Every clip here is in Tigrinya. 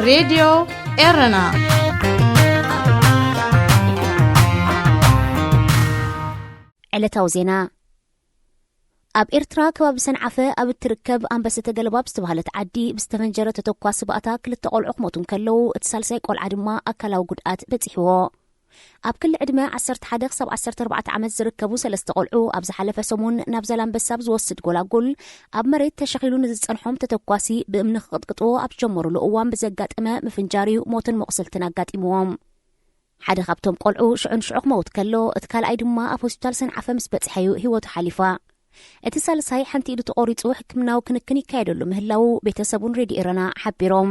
ሬድዮ ኤረና። ዕለታዊ ዜና። ኣብ ኤርትራ፣ ከባቢ ሰንዓፈ ኣብ እትርከብ ኣንበሰተ ገለባ ብዝተባህለት ዓዲ ብዝተፈንጀረ ተተኳሲ ባእታ ክልተ ቆልዑ ክሞቱ እንከለዉ፣ እቲ ሳልሳይ ቆልዓ ድማ ኣካላዊ ጉድኣት በጺሕዎ። ኣብ ክሊ ዕድመ ዓሰርተ ሓደ ክሳብ ዓሰርተ ኣርባዕተ ዓመት ዝርከቡ ሰለስተ ቆልዑ፣ ኣብ ዝሓለፈ ሰሙን ናብ ዛላምበሳ ኣብ ዝወስድ ጎላጉል፣ ኣብ መሬት ተሸኺሉ ንዝጸንሖም ተተኳሲ ብእምኒ ክቕጥቅጥዎ ኣብ ዝጀመሩሉ እዋን ብዘጋጠመ ምፍንጃር እዩ ሞትን መቑሰልትን ኣጋጢምዎም። ሓደ ካብቶም ቆልዑ ሽዑ ንሽዑ ክመውት ከሎ፣ እቲ ካልኣይ ድማ ኣብ ሆስፒታል ሰንዓፈ ምስ በጽሐ እዩ ህይወቱ ሓሊፋ። እቲ ሳልሳይ ሓንቲ ኢዱ ተቖሪጹ ሕክምናዊ ክንክን ይካየደሉ ምህላዉ ቤተሰቡን ሬድዮ ኤረና ሓቢሮም።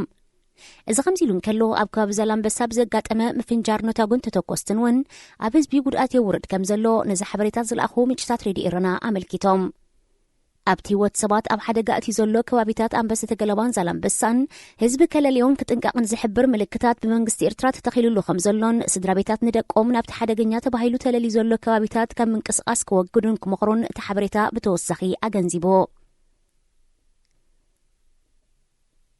እዚ ከምዚ ኢሉ እንከሎ፣ ኣብ ከባቢ ዛላምበሳ ብዘጋጠመ ምፍንጃር ነታጉን ተተኮስትን እውን ኣብ ህዝቢ ጉድኣት የውርድ ከም ዘሎ ነዚ ሓበሬታ ዝለኣኹ ምንጭታት ሬድዮ ኤረና ኣመልኪቶም። ኣብቲ ህይወት ሰባት ኣብ ሓደጋ እቲ ዘሎ ከባቢታት ኣንበሰተ ገለባን ዛላምበሳን ህዝቢ ከለልዮን ክጥንቀቕን ዝሕብር ምልክታት ብመንግስቲ ኤርትራ ተተኺሉሉ ከም ዘሎን፣ ስድራ ቤታት ንደቆም ናብቲ ሓደገኛ ተባሂሉ ተለልዩ ዘሎ ከባቢታት ካብ ምንቅስቓስ ክወግዱን ክመኽሩን እቲ ሓበሬታ ብተወሳኺ ኣገንዚቡ።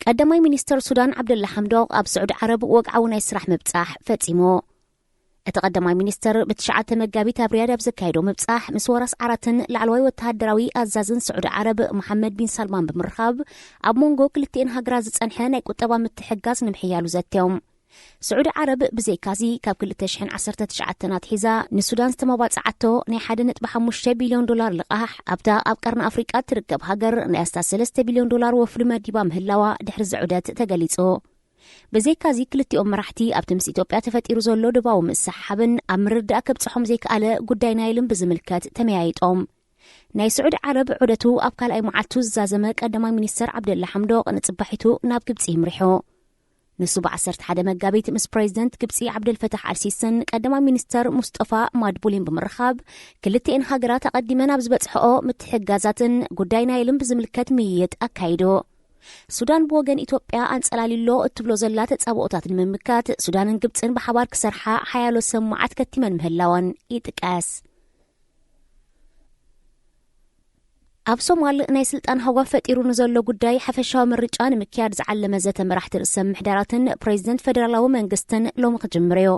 ቀዳማይ ሚኒስተር ሱዳን ዓብደላ ሓምዶቕ ኣብ ስዑዲ ዓረብ ወግዓዊ ናይ ስራሕ ምብጻሕ ፈጺሙ። እቲ ቀዳማይ ሚኒስተር ብትሽዓተ መጋቢት ኣብ ሪያድ ኣብ ዘካየዶ ምብጻሕ ምስ ወራስ ዓራትን ላዕለዋይ ወተሃደራዊ ኣዛዝን ስዑዲ ዓረብ መሓመድ ቢን ሳልማን ብምርኻብ፣ ኣብ መንጎ ክልቲኤን ሃገራት ዝጸንሐ ናይ ቁጠባ ምትሕግጋዝ ንምሕያሉ ዘትዮም። ስዑዲ ዓረብ ብዘይካዚ ካብ ክልተ ሽሕን ዓሰርተ ትሽዓተን ኣትሒዛ ንሱዳን ዝተመባጽዓቶ ናይ ሓደ ነጥቢ ሓሙሽተ ቢልዮን ዶላር ልቓሕ፣ ኣብታ ኣብ ቀርኒ ኣፍሪቃ እትርከብ ሃገር ናይ ኣስታት ሰለስተ ቢልዮን ዶላር ወፍሪ መዲባ ምህላዋ ድሕሪ እዚ ዑደት ተገሊጹ። ብዘይካዚ ክልቲኦም መራሕቲ ኣብቲ ምስ ኢትዮጵያ ተፈጢሩ ዘሎ ዶባዊ ምስሕሓብን ኣብ ምርድዳእ ከብጽሖም ዘይከኣለ ጉዳይ ናይልን ብዝምልከት ተመያይጦም። ናይ ስዑዲ ዓረብ ዑደቱ ኣብ ካልኣይ መዓልቱ ዝዛዘመ ቀዳማይ ሚኒስተር ዓብደላ ሓምዶቕ ንጽባሒቱ ናብ ግብጺ ይምሪሑ። ንሱ ብዓሰርተ ሓደ መጋቢት ምስ ፕሬዚደንት ግብጺ ዓብደልፈታሕ ኣልሲስን ቀዳማይ ሚኒስተር ሙስጠፋ ማድቡሊን ብምርኻብ፣ ክልቲኤን ሃገራት ኣቐዲመን ኣብ ዝበጽሕኦ ምትሕግጋዛትን ጉዳይ ናይልን ብዝምልከት ምይይጥ ኣካይዱ። ሱዳን ብወገን ኢትዮጵያ ኣንጸላልዩሎ እትብሎ ዘላ ተጻብኦታት ንምምካት፣ ሱዳንን ግብጽን ብሓባር ክሰርሓ ሓያሎ ሰማዓት ከቲመን ምህላወን ይጥቀስ። ኣብ ሶማል ናይ ስልጣን ሃጓፍ ፈጢሩ ንዘሎ ጉዳይ ሓፈሻዊ ምርጫ ንምክያድ ዝዓለመ ዘተ መራሕቲ ርእሰ ምሕደራትን ፕሬዚደንት ፈደራላዊ መንግስትን ሎሚ ክጅምር እዩ።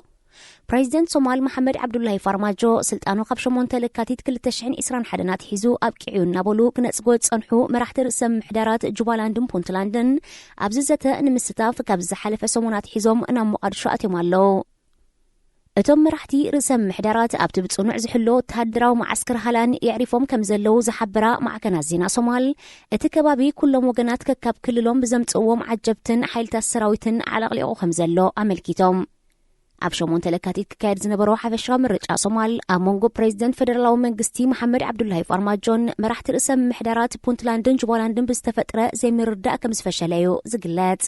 ፕሬዚደንት ሶማል መሓመድ ዓብዱላሂ ፋርማጆ፣ ስልጣኑ ካብ ሸሞንተ ለካቲት ክልተ ሽሕን ዕስራን ሓደን ኣትሒዙ ኣብቂዑ እናበሉ ክነጽጎ ዝጸንሑ መራሕቲ ርእሰ ምሕደራት ጁባላንድን ፑንትላንድን ኣብዚ ዘተ ንምስታፍ ካብ ዝሓለፈ ሰሙን ኣትሒዞም ናብ ሞቓድሾ ኣትዮም ኣለዉ። እቶም መራሕቲ ርእሰ ምሕደራት ኣብቲ ብጽኑዕ ዝሕሎ ወተሃደራዊ መዓስከር ሃላን የዕሪፎም ከም ዘለዉ ዝሓበራ ማዕከናት ዜና ሶማል፣ እቲ ከባቢ ኩሎም ወገናት ከካብ ክልሎም ብዘምጽእዎም ዓጀብትን ሓይልታት ሰራዊትን ዓለቕሊቑ ከም ዘሎ ኣመልኪቶም። ኣብ ሸሞንተ ለካቲት ክካየድ ዝነበሮ ሓፈሻዊ ምርጫ ሶማል፣ ኣብ መንጎ ፕሬዚደንት ፈደራላዊ መንግስቲ መሓመድ ዓብዱላሂ ፋርማጆን መራሕቲ ርእሰ ምሕደራት ፑንትላንድን ጁባላንድን ብዝተፈጥረ ዘይምርዳእ ከም ዝፈሸለ እዩ ዝግለጽ።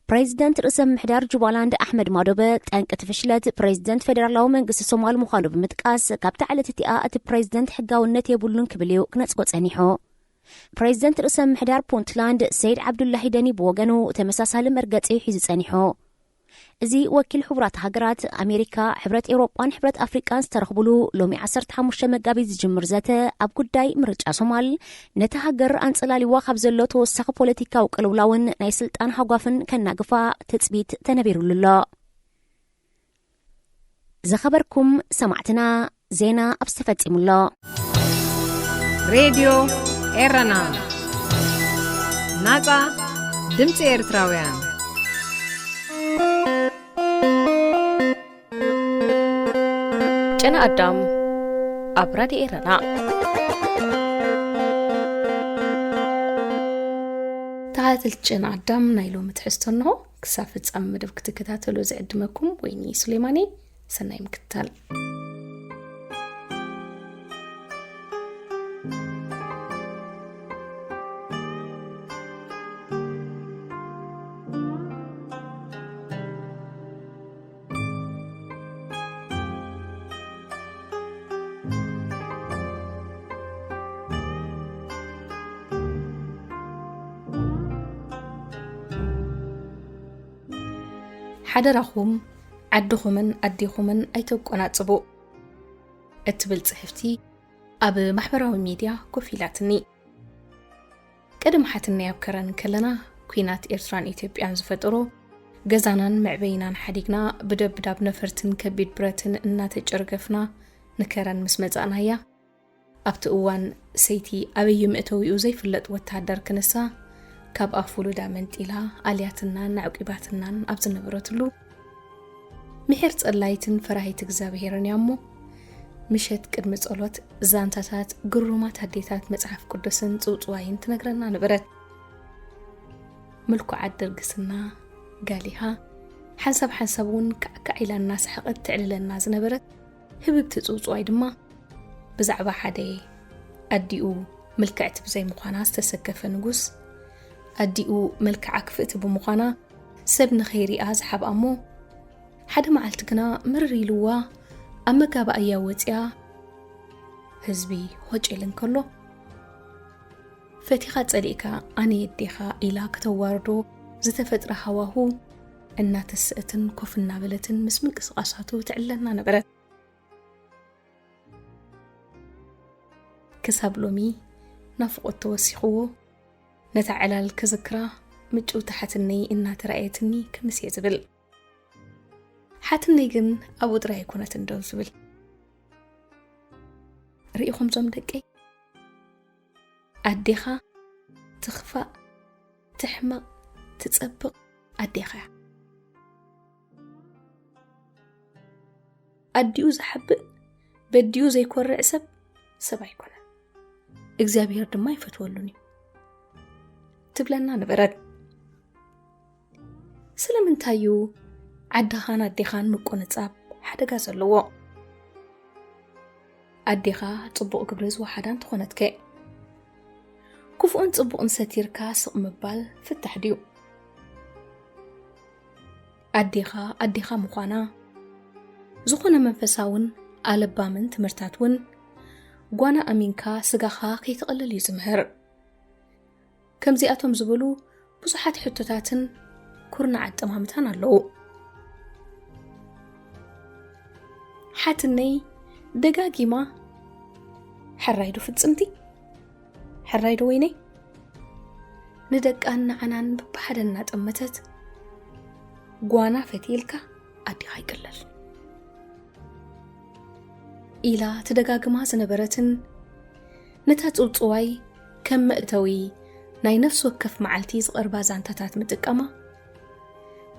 ፕሬዚደንት ርእሰ ምሕዳር ጁባላንድ ኣሕመድ ማዶበ፣ ጠንቂ እቲ ፍሽለት ፕሬዚደንት ፈደራላዊ መንግስቲ ሶማል ምዃኑ ብምጥቃስ፣ ካብታ ዕለት እቲኣ እቲ ፕሬዚደንት ሕጋውነት የብሉን ክብል እዩ ክነጽጎ ጸኒሑ። ፕሬዚደንት ርእሰ ምሕዳር ፑንትላንድ ሰይድ ዓብዱላሂ ደኒ ብወገኑ ተመሳሳሊ መርገጺ እዩ ሒዙ ጸኒሑ። እዚ ወኪል ሕቡራት ሃገራት፣ ኣሜሪካ፣ ሕብረት ኤውሮጳን ሕብረት ኣፍሪቃን ዝተረኽቡሉ ሎሚ ዓሰርተ ሓሙሽተ መጋቢት ዝጅምር ዘተ፣ ኣብ ጉዳይ ምርጫ ሶማል፣ ነታ ሃገር ኣንጸላሊዋ ካብ ዘሎ ተወሳኺ ፖለቲካዊ ቅልውላውን ናይ ስልጣን ሃጓፍን ከናግፋ ትጽቢት ተነቢሩሉ ኣሎ። ዝኸበርኩም ሰማዕትና፣ ዜና ኣብዚ ተፈጺሙ ኣሎ። ሬድዮ ኤረና፣ ናጻ ድምጺ ኤርትራውያን። ጨና ኣዳም ኣብ ራድዮ ኤረና። ተኸታተልቲ ጨና ኣዳም፣ ናይ ሎሚ ትሕዝቶ እንሆ። ክሳብ ፍጻመ መደብ ክትከታተሉ ዝዕድመኩም ወይኒ ሱሌማን እየ። ሰናይ ምክትታል። ሓደራኹም፣ ዓድኹምን ኣዴኹምን ኣይተቆናጽቡ እትብል ጽሕፍቲ ኣብ ማሕበራዊ ሚድያ ኮፍ ኢላትኒ። ቅድሚ ሓትነይ ኣብ ከረን ከለና፣ ኲናት ኤርትራን ኢትዮጵያን ዝፈጠሮ ገዛናን መዕበይናን ሓዲግና ብደብዳብ ነፈርትን ከቢድ ብረትን እናተጨርገፍና ንከረን ምስ መጻእናያ፣ ኣብቲ እዋን ሰይቲ ኣበይ መእተዊኡ ዘይፍለጥ ወታሃደር ክንሳ ካብ ኣፍ ውሉዳ መንጢላ ኣልያትናን ኣዕቂባትናን ኣብ ዝነበረትሉ፣ ምሒር ጸላይትን ፈራሂት እግዚኣብሄርን እያ እሞ፣ ምሸት ቅድሚ ጸሎት ዛንታታት ግሩማት ኣዴታት መጽሓፍ ቅዱስን ጽውጽዋይን ትነግረና ነበረት። ምልኩዓት ድርግስና ጋሊሃ ሓንሳብ ሓንሳብ እውን ካዕካዕ ኢላ እናሰሓቐት ተዕልለና ዝነበረት ህብብቲ ጽውጽዋይ ድማ ብዛዕባ ሓደ ኣዲኡ ምልክዕቲ ብዘይምዃና ዝተሰከፈ ንጉስ፣ ኣዲኡ መልክዓ ክፍእቲ ብምዃና ሰብ ንኸይሪኣ ዝሓብኣ እሞ፣ ሓደ መዓልቲ ግና ምርር ኢልዋ ኣብ መጋባእያ ወፂኣ ህዝቢ ሆጭ ኢል እንከሎ፣ ፈቲኻ ጸሊእካ ኣነ የዴኻ ኢላ ከተዋርዶ ዝተፈጥረ ሃዋሁ እናተስአትን ኮፍ እናበለትን ምስ ምንቅስቓሳቱ ትዕለና ነበረት። ክሳብ ሎሚ ናፍቖት ተወሲኽዎ፣ ነታ ዕላል ክዝክራ ምጭውቲ ሓትነይ እናተራእየትኒ ክምስ እየ ዝብል። ሓትነይ ግን ኣብኡ ጥራይ ኣይኮነትን ደው ዝብል። ርኢኹም ዞም ደቀይ? ኣዴኻ ትኽፋእ፣ ትሕመቕ፣ ትጸብቕ ኣዴኻ እያ። ኣዲኡ ዝሓብእ፣ በዲኡ ዘይኮርዕ ሰብ፣ ሰብ ኣይኮነን። እግዚኣብሔር ድማ ኣይፈትወሉን እዩ። ትብለና ነበረት። ስለምንታይ እዩ ዓድኻን ኣዴኻን ምቁንጻብ ሓደጋ ዘለዎ? ኣዴኻ ጽቡቕ ግብሪ ዝወሓዳ እንተኾነትከ? ክፉእን ጽቡቕን ሰቲርካ ስቕ ምባል ፍታሕ ድዩ? ኣዴኻ ኣዴኻ ምዃና፣ ዝኾነ መንፈሳውን ኣለባምን ትምህርታት እውን ጓና ኣሚንካ ስጋኻ ከይትቕልል እዩ ዝምህር። ከምዚኣቶም ዝበሉ ብዙሓት ሕቶታትን ኩርናዕ ኣጠማምታን ኣለዉ። ሓትነይ ደጋጊማ፣ "ሕራይ ዶ ፍጽምቲ? ሕራይ ዶ ወይነይ?" ንደቃን ንዓናን ብብሓደ እናጠመተት፣ "ጓና ፈትየልካ ኣዴኻ ኣይቅለል" ኢላ ትደጋግማ ዝነበረትን፣ ነታ ጽውጽዋይ ከም መእተዊ ናይ ነፍሲ ወከፍ መዓልቲ ዝቐርባ ዛንታታት ምጥቃማ፣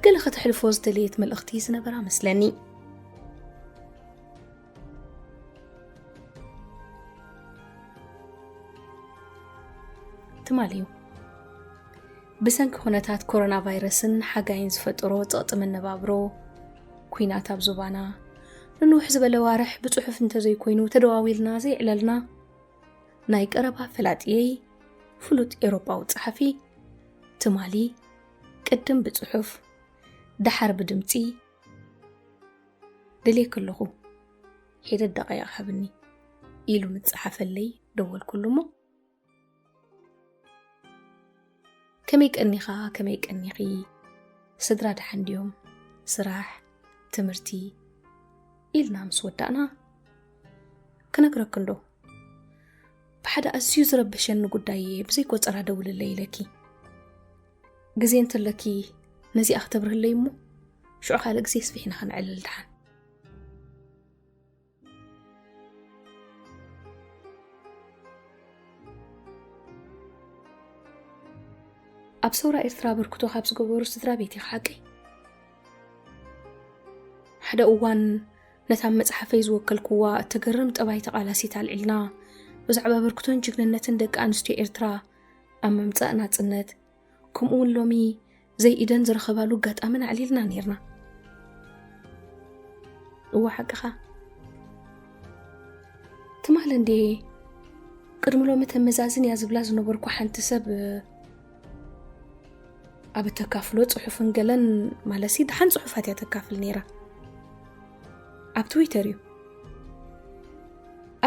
ገለ ከተሕልፎ ዝደለየት መልእኽቲ ዝነበራ መስለኒ። ትማሊ እዩ። ብሰንኪ ኩነታት ኮሮና ቫይረስን ሓጋይን ዝፈጠሮ ጸቕጢ መነባብሮ፣ ኲናት ኣብ ዞባና፣ ንንውሕ ዝበለ ዋርሕ ብጽሑፍ እንተዘይኮይኑ ተደዋዊልና ዘየዕለልና፣ ናይ ቀረባ ፈላጥየይ፣ ፍሉጥ ኤውሮጳዊ ጸሓፊ፣ ትማሊ ቅድም ብጽሑፍ፣ ደሓር ብድምጺ፣ "ደልየኪ ኣለኹ፣ ሒደት ደቓይቕ ሃብኒ" ኢሉ ምስ ጸሓፈለይ ደወልኩሉ እሞ፣ "ከመይ ቀኒኻ? ከመይ ቀኒኺ? ስድራ ደሓን ድዮም? ስራሕ፣ ትምህርቲ?" ኢልና ምስ ወዳእና፣ "ክነግረኪ እንዶ፣ ብሓደ ኣዝዩ ዝረበሸኒ ጉዳይ እየ፣ ብዘይ ቆጸራ ደውልለይ" ኢለኪ። ግዜ እንተለኪ ነዚኣ ክተብርህለይ እሞ፣ ሽዑ ካልእ ግዜ ስፊሕና ከነዕልል ደሓን። ኣብ ሰውራ ኤርትራ ኣበርክቶ ካብ ዝገበሩ ስድራ ቤት ኢኻ ሓቀይ። ሓደ እዋን ነታ ኣብ መጽሓፈይ ዝወከልክዋ እተገርም ጠባይ ተቓላሲት ኣልዒልና፣ ብዛዕባ ኣበርክቶን ጅግንነትን ደቂ ኣንስትዮ ኤርትራ ኣብ ምምጻእ ናጽነት፣ ከምኡ እውን ሎሚ ዘይኢደን ዝረኸባሉ ኣጋጣምን ኣዕሊልና ነይርና። እወ፣ ሓቅኻ። ትማሊ እንድየ ቅድሚ ሎሚ ተመዛዝን እያ ዝብላ ዝነበርኩ ሓንቲ ሰብ ኣብ እተካፍሎ ጽሑፍን ገለን፣ ማለትሲ ደሓን ጽሑፋት እያ ተካፍል ነይራ። ኣብ ትዊተር እዩ።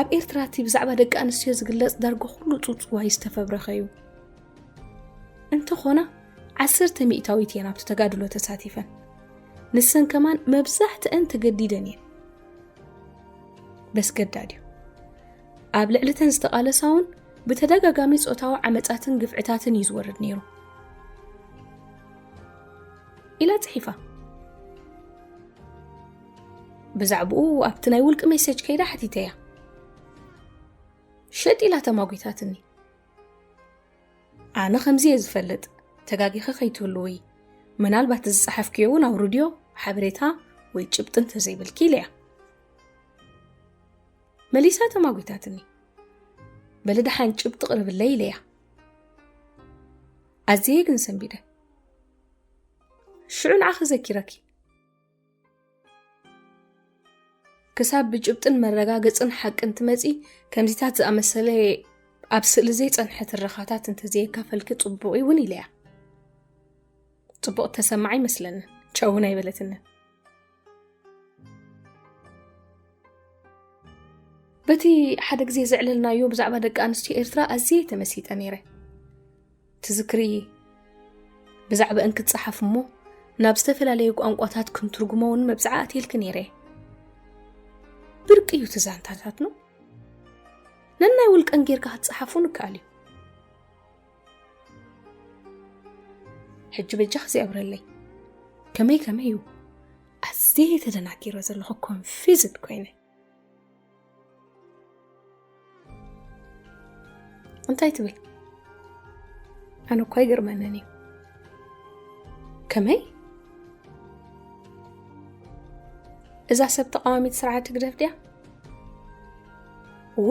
ኣብ ኤርትራ እቲ ብዛዕባ ደቂ ኣንስትዮ ዝግለጽ ዳርጋ ኩሉ ጽውጽዋይ ዝተፈብረኸ እዩ። እንተኾና፣ ዓሰርተ ሚእታዊት እየን ኣብቲ ተጋድሎ ተሳቲፈን። ንሰን ከማን መብዛሕትአን ተገዲደን እየን። በስገዳድ እዩ። ኣብ ልዕሊ እተን ዝተቓለሳ እውን ብተደጋጋሚ ጾታዊ ዓመጻትን ግፍዕታትን እዩ ዝወርድ ነይሩ። ኢላ ጽሒፋ። ብዛዕባኡ ኣብቲ ናይ ውልቂ ሜሴጅ ከይዳ ሓቲተያ። ሸጥ ኢላ ተማጒታትኒ። ኣነ ከምዚ እየ ዝፈልጥ፣ ተጋጊኸ ከይትህልዊ፣ ምናልባት ዝጸሓፍክዮ እውን ኣውርድዮ፣ ሓበሬታ ወይ ጭብጢ እንተዘይብልኪ ኢለያ። መሊሳ ተማጒታትኒ። በሊ ደሓን ጭብጢ ቅርብለይ ኢለያ። ኣዝየ ግን ሰንቢደ። ሽዑ ንዓኺ ዘኪረኪ። ክሳብ ብጭብጥን መረጋገጽን ሓቅን ትመጺ፣ ከምዚታት ዝኣመሰለ ኣብ ስእሊ ዘይጸንሐ ትረኻታት እንተዘየካፈልኪ ጽቡቕ እውን ኢለያ። ጽቡቕ ተሰማዓ ይመስለኒ። ቻው እውን ኣይበለትንን። በቲ ሓደ ግዜ ዘዕለልናዮ ብዛዕባ ደቂ ኣንስትዮ ኤርትራ ኣዝየ ተመሲጠ ነይረ። ትዝክሪ፣ ብዛዕባአን ክትጸሓፍ እሞ ናብ ዝተፈላለዩ ቋንቋታት ክንትርጉሞ እውን መብጽዓ ኣትየልኪ ነይረ። ብርቂ እዩ እቲ ዛንታታት ነው። ነናይ ውልቀን ጌርካ ክትጸሓፉ ንከኣል እዩ። ሕጂ በጃ ክዚ ኣብረለይ። ከመይ ከመይ እዩ? ኣዝየ ተደናጊረ ዘለኹ፣ ኮንፊዝድ ኮይነ። እንታይ ትብል? ኣነ እኳ ይገርመንን እዩ። ከመይ? እዛ ሰብ ተቃዋሚት ስርዓት ህግደፍ ድያ? እወ፣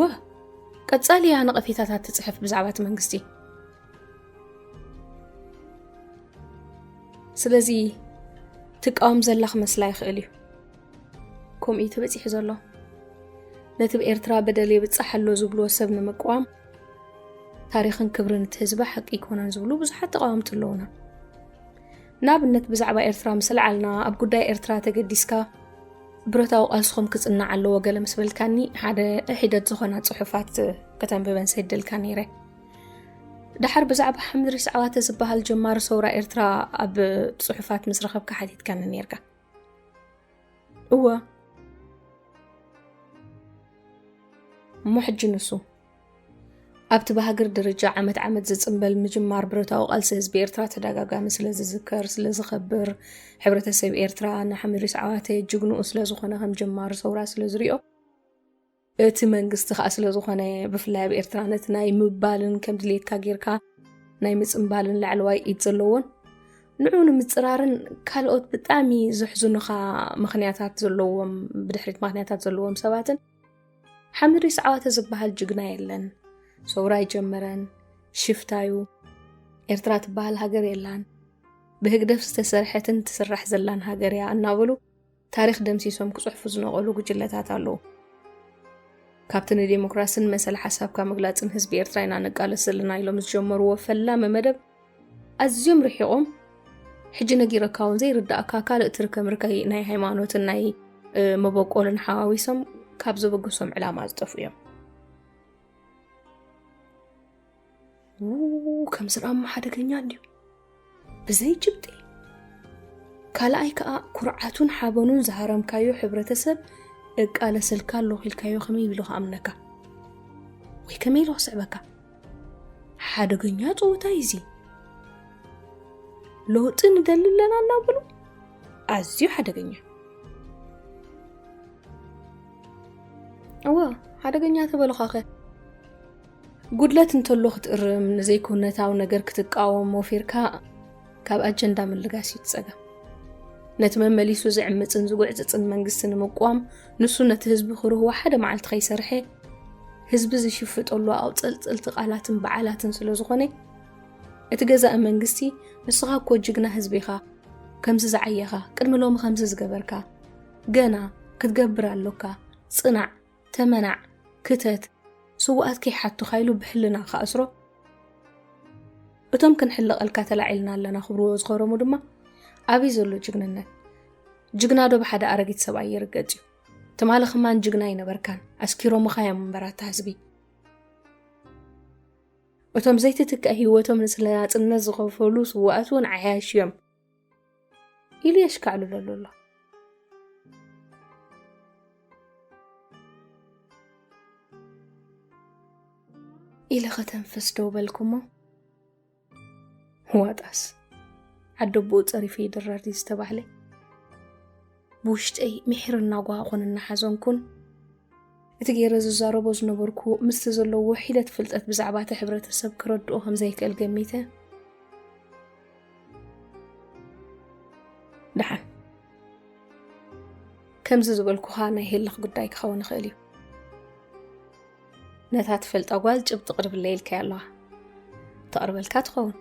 ቀጻሊ እያ ነቐፌታታት ትጽሕፍ ብዛዕባ እቲ መንግስቲ። ስለዚ ትቃወም ዘላ ክመስላ ይኽእል እዩ። ከምኡ እዩ ተበጺሑ ዘሎ። ነቲ ብኤርትራ በደል የብጽሕ ኣሎ ዝብልዎ ሰብ ንምቅዋም፣ ታሪኽን ክብርን እቲ ህዝቢ ሓቂ ኣይኮነን ዝብሉ ብዙሓት ተቃወምቲ ኣለዉና። ንኣብነት ብዛዕባ ኤርትራ ምስ ኣልዓልና፣ ኣብ ጉዳይ ኤርትራ ተገዲስካ ብረታዊ ቃልስኹም ክጽናዕ ኣለዎ ገለ ምስ በልካኒ፣ ሓደ ሒደት ዝኾና ጽሑፋት ከተንብበን ሰዲደልካ ነይረ። ደሓር ብዛዕባ ሓምድሪስ ዓዋተ ዝበሃል ጀማሪ ሰውራ ኤርትራ ኣብ ጽሑፋት ምስ ረኸብካ ሓቲትካኒ ነይርካ። እወ። እሞ ሕጂ ንሱ ኣብቲ ብሃገር ደረጃ ዓመት ዓመት ዝጽንበል ምጅማር ብረታዊ ቃልሲ ህዝቢ ኤርትራ ተደጋጋሚ ስለ ዝዝከር፣ ስለ ዝኸብር፣ ሕብረተሰብ ኤርትራ ንሓምድሪስ ዓዋተ ጅግንኡ ስለ ዝኾነ ከም ጀማሪ ሰውራ ስለ ዝሪኦ፣ እቲ መንግስቲ ከኣ ስለ ዝኾነ፣ ብፍላይ ኣብ ኤርትራ ነቲ ናይ ምባልን ከም ድሌትካ ጌርካ ናይ ምጽንባልን ላዕለዋይ ኢድ ዘለዎን፣ ንዑ ንምጽራርን ካልኦት ብጣዕሚ ዘሕዝኑኻ ምኽንያታት ዘለዎም፣ ብድሕሪት ምኽንያታት ዘለዎም ሰባትን፣ ሓምድሪስ ዓዋተ ዝበሃል ጅግና የለን፣ ሰውራ ኣይጀመረን፣ ሽፍታዩ፣ ኤርትራ ትበሃል ሃገር የላን፣ ብህግደፍ ዝተሰርሐትን ትስራሕ ዘላን ሃገር እያ እናበሉ ታሪኽ ደምሲሶም ክጽሕፉ ዝነቐሉ ጉጅለታት ኣለዉ። ካብቲ ንዴሞክራስን መሰል ሓሳብካ ምግላጽን ህዝቢ ኤርትራ ኢና ንቃለስ ዘለና ኢሎም ዝጀመርዎ ፈላሚ መደብ ኣዝዮም ርሒቖም፣ ሕጂ ነጊረካ እውን ዘይርዳእካ ካልእ ትርከምርከይ ናይ ሃይማኖትን ናይ፣ እ፣ መበቆልን ሓዋዊሶም ካብ ዘበገሶም ዕላማ ዝጠፍኡ እዮም። ው፣ ከም ዝረኣሞ ሓደገኛ እንድዩ። ብዘይ ጭብጢ። ካልኣይ ከኣ ኩርዓቱን ሓበኑን ዝሃረምካዮ ሕብረተሰብ እቃለሰልካ ኣለኹ ኢልካዮ ከመይ ኢሉ ክኣምነካ? ወይ ከመይ ኢሉ ክስዕበካ? ሓደገኛ ጸወታ እዩ እዚ። ለውጢ ንደሊ ኣለና እናበሉ ኣዝዩ ሓደገኛ። እወ፣ ሓደገኛ ተበልኻኸ። ጉድለት እንተሎ ክትእርም፣ ንዘይኩነታዊ ነገር ክትቃወም ወፊርካ ካብ ኣጀንዳ ምልጋስ እዩ እቲ ጸገም። ነቲ መመሊሱ ዝዕምጽን ዝጉዕጽጽን መንግስቲ ንምቋም፣ ንሱ ነቲ ህዝቢ ክርህዎ ሓደ መዓልቲ ከይሰርሐ፣ ህዝቢ ዝሽፍጠሉ ኣቕጸልጸልቲ ቃላትን በዓላትን ስለ ዝኾነ፣ እቲ ገዛኢ መንግስቲ፣ "ንስኻ እኮ ጅግና ህዝቢ ኢኻ፣ ከምዚ ዝዓየኻ፣ ቅድሚ ሎሚ ከምዚ ዝገበርካ፣ ገና ክትገብር ኣሎካ፣ ጽናዕ፣ ተመናዕ፣ ክተት፣ ስውኣት ከይሓቱኻ" ኢሉ ብሕልና ክኣስሮ፣ እቶም ክንሕለቐልካ ተላዒልና ኣለና ክብልዎ ዝኸረሙ ድማ፣ ኣበይ ዘሎ ጅግንነት? ጅግና ዶ ብሓደ ኣረጊት ሰብኣይ ይርገጽ እዩ? ትማሊ ከማን ጅግና ኣይነበርካን፣ ኣስኪሮምኻ እዮም እምበር ኣታ ህዝቢ። እቶም ዘይትትካእ ህይወቶም ንስለ ናጽነት ዝኸፈሉ ስውኣት እውን ዓያሹ እዮም ኢሉ የሽካዕልለሉ ኣሎ። ኢለ ከተንፍስ ደው በልኩሞ፣ ዋጣስ ዓደቦኡ ጸሪፉ ይድረር ድዩ ዝተባህለ? ብውሽጠይ ምሒር እናጓሃኹን እናሓዘንኩን፣ እቲ ገይረ ዝዛረቦ ዝነበርኩ ምስቲ ዘለዎ ሒደት ፍልጠት ብዛዕባ እቲ ሕብረተሰብ ክረድኦ ከም ዘይክእል ገሚተ። ደሓን፣ ከምዚ ዝበልኩኻ ናይ ሄለኽ ጉዳይ ክኸውን ይኽእል እዩ። ነታ ትፈልጣ ጓል ጭብጢ ቅርብለይ ኢልካያ ኣለኻ። ተቕርበልካ ትኸውን።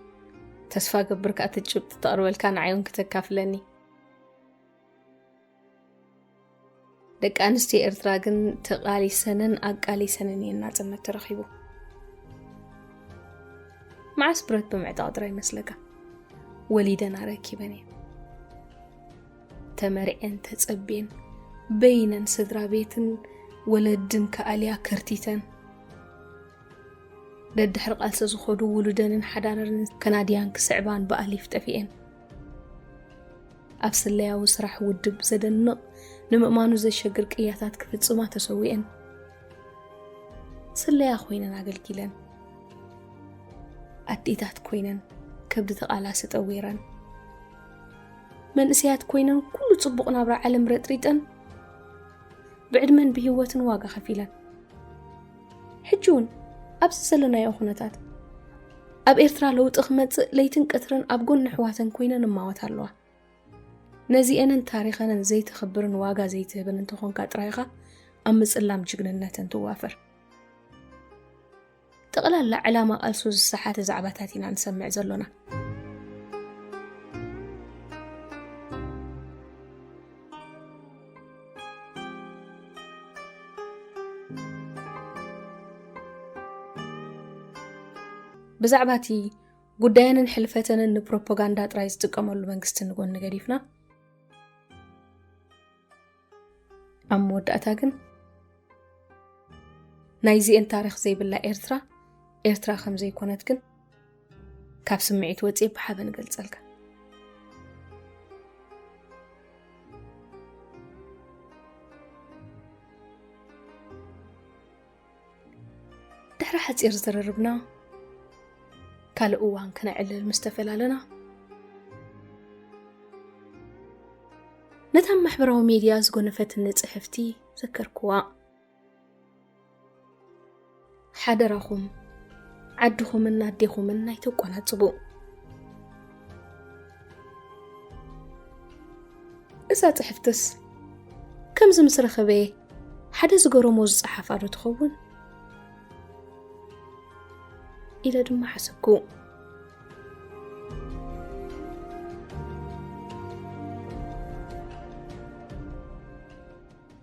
ተስፋ ገብር ከኣ እቲ ጭብጢ ተቕርበልካ ንዓይ እውን ክተካፍለኒ። ደቂ ኣንስትዮ ኤርትራ ግን ተቓሊሰንን ኣቃሊሰንን እየን ናጽነት ተረኺቡ። መዓስ ብረት ብምዕጣቕ ጥራይ ይመስለካ? ወሊደን ኣረኪበን እየን። ተመርዕየን ተጸብየን፣ በይነን ስድራ ቤትን ወለድን ከኣልያ ከርቲተን፣ ደድሕሪ ቃልሲ ዝኸዱ ውሉደንን ሓዳረንን ከናድያን ክስዕባን ብኣሊፍ ጠፊኤን። ኣብ ስለያዊ ስራሕ ውድብ ዘደንቕ፣ ንምእማኑ ዘሸግር ቅያታት ክፍጽማ ተሰዊአን። ስለያ ኮይነን ኣገልጊለን። ኣዴታት ኮይነን ከብዲ ተቓላሲ ጠዊረን። መንእሰያት ኮይነን ኩሉ ጽቡቕ ናብራ ዓለም ረጥሪጠን። ብዕድመን ብህይወትን ዋጋ ከፊለን። ሕጂ እውን ኣብዚ ዘለናዮ ኩነታት ኣብ ኤርትራ ለውጢ ክመጽእ ለይትን ቀትርን ኣብ ጎኒ ኣሕዋተን ኮይነን እማወት ኣለዋ። ነዚኤንን ታሪኸንን ዘይተኽብርን ዋጋ ዘይትህብን እንተኾንካ ጥራይ ኢኻ ኣብ ምጽላም ጅግንነተን ትዋፈር። ጠቕላላ ዕላማ ቃልሱ ዝሰሓተ ዛዕባታት ኢና ንሰምዕ ዘሎና። ብዛዕባ እቲ ጉዳየንን ሕልፈተንን ንፕሮፓጋንዳ ጥራይ ዝጥቀመሉ መንግስቲ ንጎኒ ገዲፍና፣ ኣብ መወዳእታ ግን ናይዚኤን ታሪኽ ዘይብላ ኤርትራ፣ ኤርትራ ከም ዘይኮነት ግን ካብ ስምዒት ወጺኤ ብሓበን እገልጸልካ። ድሕሪ ሓጺር ዝርርብና፣ ካልእ እዋን ከነዕልል ምስ ተፈላለና፣ ነታ ማሕበራዊ ሜድያ ዝጎነፈትኒ ጽሕፍቲ ዘከርክዋ። ሓደራኹም፣ ዓድኹምን ኣዴኹምን ኣይተቆናጽቡ። እዛ ጽሕፍትስ ከምዚ ምስ ረኸበ ሓደ ዝገረሞ ዝጸሓፋ ዶ ትኸውን? ኢለ ድማ ሓሰብኩ።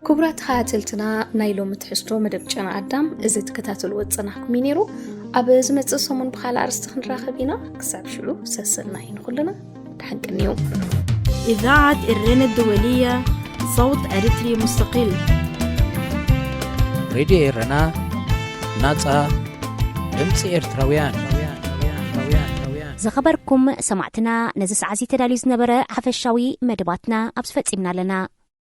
ክቡራት ተኸታተልትና፣ ናይ ሎሚ ትሕዝቶ መደብ ጨና ኣዳም እዚ ትከታተልዎ ዝጸናሕኩም እዩ ነይሩ። ኣብ ዝመጽእ ሰሙን ብኻልእ ኣርእስቲ ክንራኸብ ኢና። ክሳብ ሽዑ ሰሰናዩ ንኹልና። ደሓን ቅንዩ። إذاعة إرينا الدولية، صوت أريتري مستقل. ሬድዮ ኤረና፣ ናጻ ድምጺ ኤርትራውያን። ዝኸበርኩም ሰማዕትና፣ ነዚ ሰዓት እዚ ተዳልዩ ዝነበረ ሓፈሻዊ መደባትና ኣብዚ ፈጺምና ኣለና።